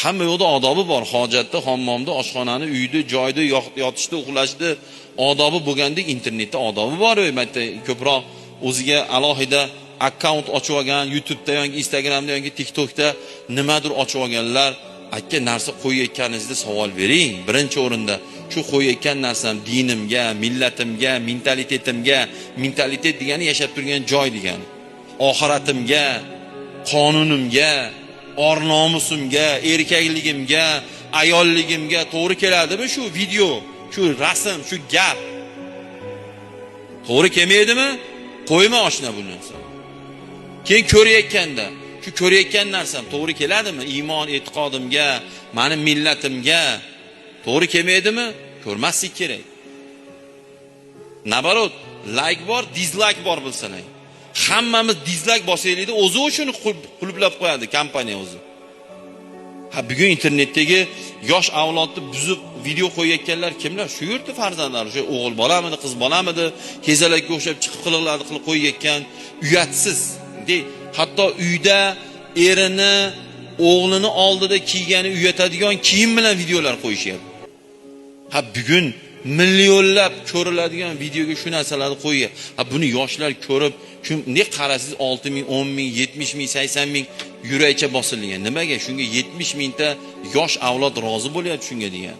Hamma yoqda odobi bor. Hojatda, hammomda, oshxonani, uyda, joyda, yotishda, uxlashda odobi bo'lgandek internetda odobi bor. Albatta, ko'proq o'ziga alohida akkaunt ochib olgan, YouTube'da yoki Instagramda yoki TikTokda nimadir ochib olganlar, aka, narsa qo'yayotganingizda savol bering. Birinchi o'rinda shu qo'yayotgan narsam dinimga, millatimga, mentalitetimga, mentalitet degani yashab turgan joy degani, oxiratimga, qonunimga, or nomusimga, erkakligimga, ayolligimga to'g'ri keladimi shu video, shu rasm, shu gap? To'g'ri kelmaydimi? Qo'yma, oshna, bu narsani. Keyin ko'rayotganda shu ko'rayotgan narsam to'g'ri keladimi iymon e'tiqodimga, mani millatimga? To'g'ri kelmaydimi? Ko'rmaslik kerak. Наоборот, layk bor, dizlayk bor, bilsalar. Hammamiz dizlayk bosaylikda, o'zi o'shani qulflab qo'yadi kompaniya o'zi. Ha, bugun internetdagi yosh avlodni buzib video qo'yayotganlar kimlar? Shu yurtni farzandlari, o'sha o'g'il bolamidi, qiz bolamidi, hezalakka o'xshab chiqib qiliqlarni qilib qo'yayotgan uyatsiz. De, hatto uyda erini, o'g'lini oldida kiygani uyatadigan kiyim bilan videolar qo'yishyapti. Ha, bugun millionlab ko'riladigan videoga shu narsalarni qo'ygan. Ha, buni yoshlar ko'rib, shu ne qarasangiz 6 ming, 10 ming, 70 ming, 80 ming yurakcha bosilgan. Nimaga? Shunga 70 mingta yosh avlod rozi bo'lyapti shunga degan.